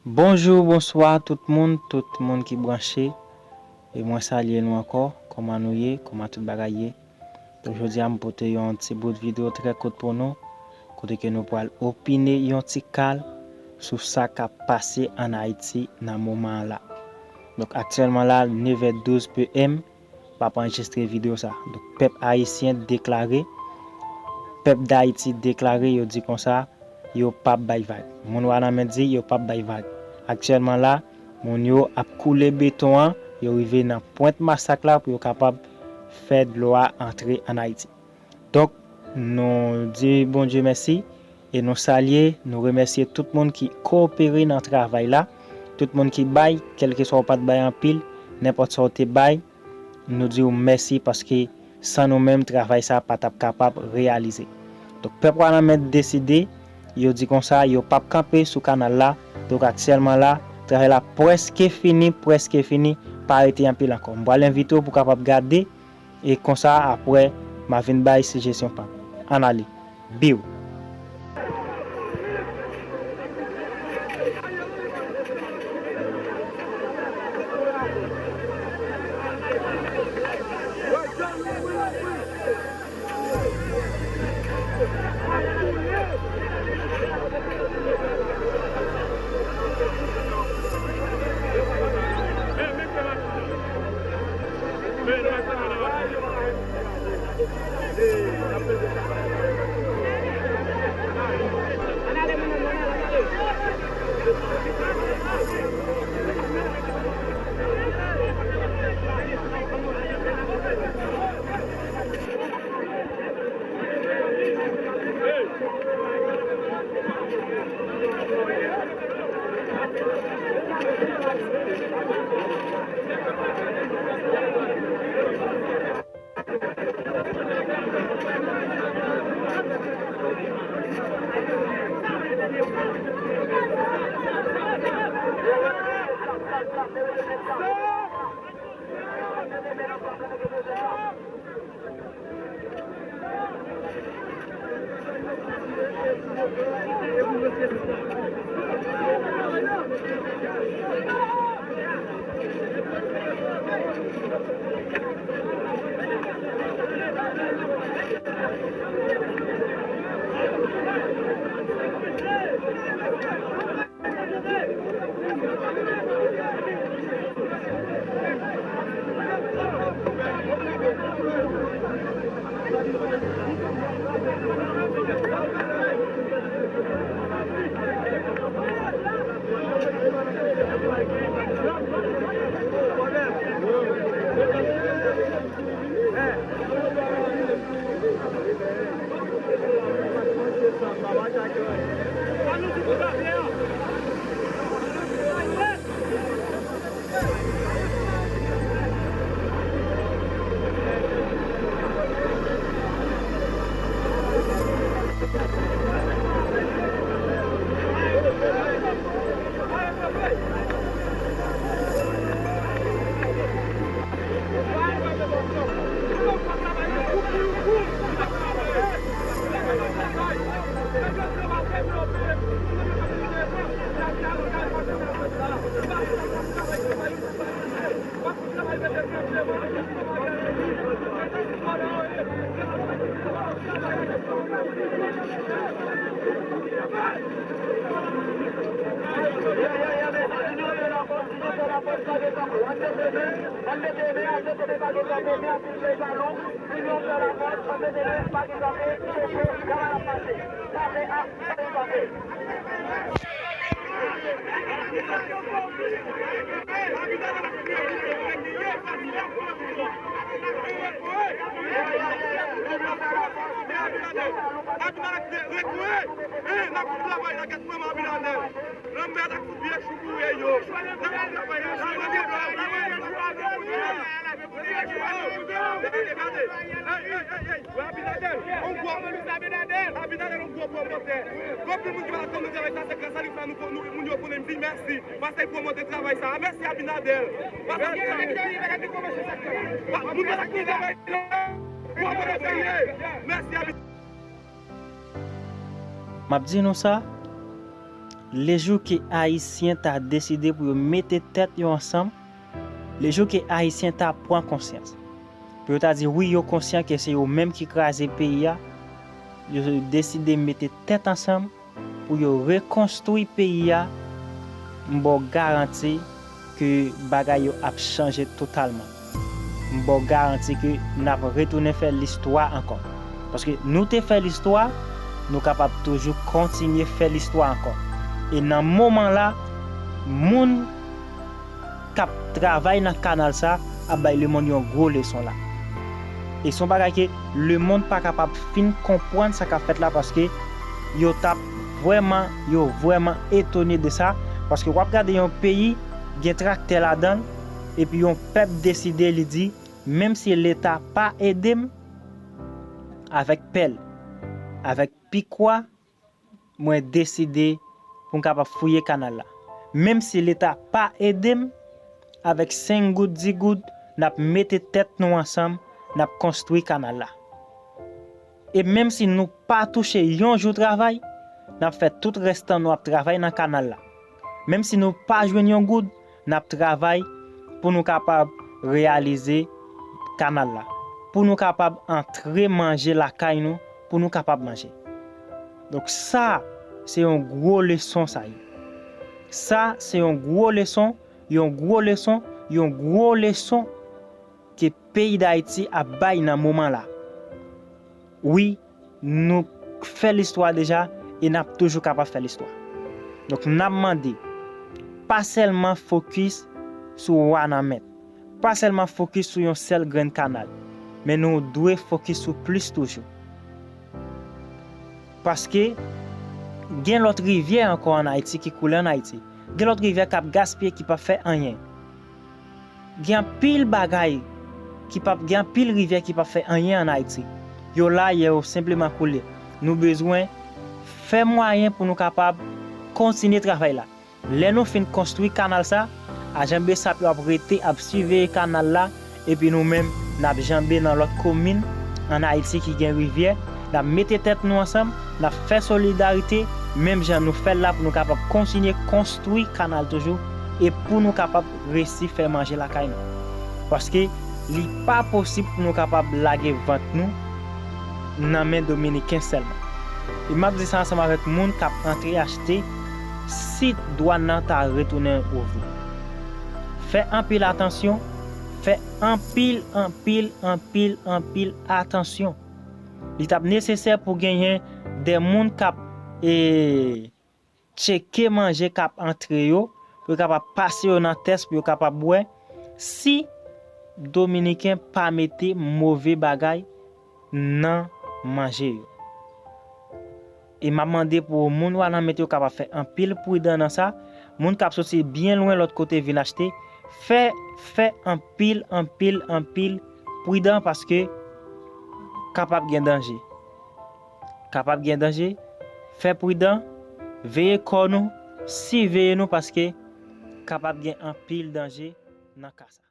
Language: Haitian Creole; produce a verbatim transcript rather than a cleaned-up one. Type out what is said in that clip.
Bonjou, bonswa tout moun, tout moun ki branche. E mwen salye nou ankò. Kòman nou ye? Kòman tout bagay ye? Donk, jodi a, m pote yon ti bout videyo trè kout pou nou, kote ke nou pral opine yon ti kal sou sa k ap pase ann Ayiti nan moman an la. Donk, aktyèlman la, nevè douz P M, m ap anrejistre videyo sa. Donk, pèp ayisyen deklare, pèp Dayiti deklare, yo di konsa, yo p ap bay vag. Moun Wanament di yo p ap bay vag. Aktyèlman la, moun yo ap koule beton an, yo rive nan pwent masak la pou yo kapab fè dlo a antre ann Ayiti. Donk, nou di Bondye mèsi e nou salye, nou remèsye tout moun ki kowopere nan travay la, tout moun ki bay, kèlkeswa w pa t bay anpil, nenpòt sa w te bay, nou di w mèsi paske san nou menm, travay sa pa t ap kapab reyalize. Donk, pèp Wanament deside, yo di konsa, yo p ap kanpe sou kanal la. Donk, aktyèlman la, travay la prèske fini, prèske fini, pa rete anpil ankò. M pral envite w pou w kapab gade, e konsa, apre, m a vin bay sijesyon pa m. Ann ale. Biw. Abinader, retounen! N ap travay nan kèt manman Abinader. Lanmèd ak fout vye chou boure yo. N ap travay nan chou boure yo. Gade, gade. Ey, ey, ey, ey. Wè Abinader, on gwo. Abinader, on gwo pwomotè. Anpil moun ki pa t ap konn nan travay sa, se gras a li sa nou, nou, moun yo konnen m di mèsi. Paske l pwomote travay sa a. Mèsi Abinader. Paske moun pa t ap konn travay la. Pwomote sa ye. Mèsi Abinader. M ap di nou sa, Lejou ke Ayisyen ta deside pou yo mete tèt yo ansanm, lejou ke Ayisyen ta pran konsyans, pou yo ta di wi, yo konsyan ke se yo menm ki kraze peyi a, yo deside mete tèt ansanm pou yo rekonstwi peyi a, m ba w garanti ke bagay yo ap chanje totalman. M ba w garanti ke n ap retounen fè listwa ankò. Paske nou te fè listwa, nou kapab toujou kontinye fè listwa ankò. E nan moman la, moun k ap travay nan kanal sa ap bay lemonn yon gwo leson la. E se yon bagay ke lemonn pa kapab fin konprann sa k ap fèt la, paske yo t ap vrèman, yo vrèman etone de sa, paske w ap gade yon peyi, gen traktè ladan l, epi yon pèp deside, li di, menm si Leta pa ede m, avèk pèl, avèk pikwa, mwen deside pou m kapab fouye kanal la. Menm si Leta pa ede m, avèk senk goud, dis goud, n ap mete tèt nou ansanm, n ap konstwi kanal la. E menm si nou pa touche yon jou travay, n ap fè tout rès tan nou ap travay nan kanal la. Menm si nou pa jwenn yon goud, n ap travay pou nou kapab reyalize kanal la, pou nou kapab antre manje lakay nou, pou nou kapab manje. Donk sa, se yon gwo leson sa ye. Sa, se yon gwo leson, yon gwo leson, yon gwo leson ke peyi Dayiti ap bay nan moman la. Wi, nou fè listwa deja e n ap toujou kapab fè listwa. Donk, n ap mande, pa sèlman fokis sou Wanament, pa sèlman fokis sou yon sèl grenn kanal, men nou dwe fokis sou plis toujou. Paske gen lòt rivyè ankò ann Ayiti ki koule ann Ayiti. Gen lòt rivyè k ap gaspiye, ki p ap fè anyen. Gen anpil bagay ki p ap, gen anpil rivyè ki p ap fè anyen ann Ayiti. Yo la, yo senpleman koule. Nou bezwen fè mwayen pou nou kapab kontinye travay la. Lè nou fin konstwi kanal sa, ajan BSAP yo ap rete, ap siveye kanal la, epi nou menm, n ap janbe nan lòt komin ann Ayiti ki gen rivyè, n ap mete tèt nou ansanm, n ap fè solidarite, menm jan nou fè l la, pou nou kapab kontinye konstwi kanal toujou, e pou nou kapab resi fè manje lakay nou. Paske li pa posib pou nou kapab lage vant nou nan men Dominiken sèlman. E m ap di sa ansanm avèk moun k ap antre achte si dwàn nan ta retounen ouvri. Fè anpil atansyon, fè anpil, anpil, anpil, anpil atansyon. Li t ap nesesè pou genyen de moun k ap, e, tcheke manje k ap antre yo, pou yo kapab pase yo nan tès, pou yo kapab wè si Dominiken pa mete move bagay nan manje yo. E m ap mande pou moun Wanament yo kapab fè anpil pridan nan sa. Moun k ap soti byen lwen lòt kote vin achte, fè, fè anpil, anpil, anpil pridan, paske kapab gen danje. Kapab gen danje. Fè pridan, veye kò nou, siveye nou, paske kapab gen anpil danje nan ka sa.